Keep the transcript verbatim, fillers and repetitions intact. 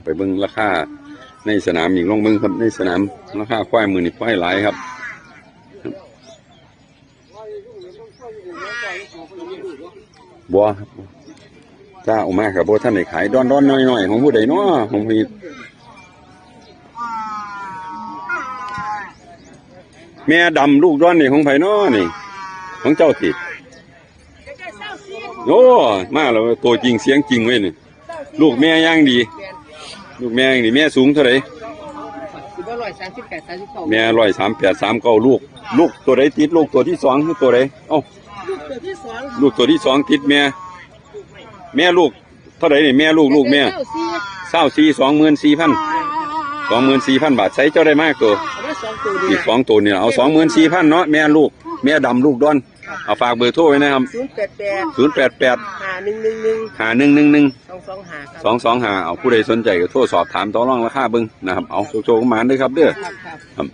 ไปเบิ่งราคาในสนามอีก ลองเบิ่งครับ ในสนามราคาควายมื้อนี้ควายหลายครับ บัว ถ้าออกมาครับ บ่ทันได้ขาย ดอนๆ น้อยๆ ของผู้ใดน้อ ของพี่ แม่ดำลูกดอนนี่ของไผน้อนี่ ของเจ้าติ โอ้ มาแล้ว ตัวจริงเสียงจริงเว้ยนี่ ลูกแม่อย่างดี ลูกแม่อย่างดี แม่สูงเท่าไหร่ สิบร้อยสามสิบแปด สามสิบเก้า แม่ร้อยสามแปด สามเก้า ลูก ลูกตัวใดติด ลูกตัวที่สองคือตัวใด เอ้า ลูกตัวที่สอง ลูกตัวที่สองติดแม่ แม่ลูกเท่าไหร่นี่ แม่ลูก ลูกแม่ เก้าสี่ เศร้าสี่ สองหมื่นสี่พัน สองหมื่นสี่พันบาท ใส่เจ้าได้มากตัว เอาไว้สองตัวนี่ อีก ล่ะ สองตัวนี่ เอา สองหมื่นสี่พันเนาะ แม่ลูก แม่ดำลูกดอน เอาฝากเบอร์โทรไว้นะครับ ศูนย์แปดแปด ศูนย์แปดแปด ห้าหนึ่งหนึ่งหนึ่ง ห้าหนึ่งหนึ่งหนึ่ง สองสองห้า ครับ สองสองห้า เอาผู้ใดสนใจก็โทรสอบถามต่อรองราคาเบิ่งนะครับ เอาโชคๆ หมานเด้อครับเด้อ ครับ ครับ ครับ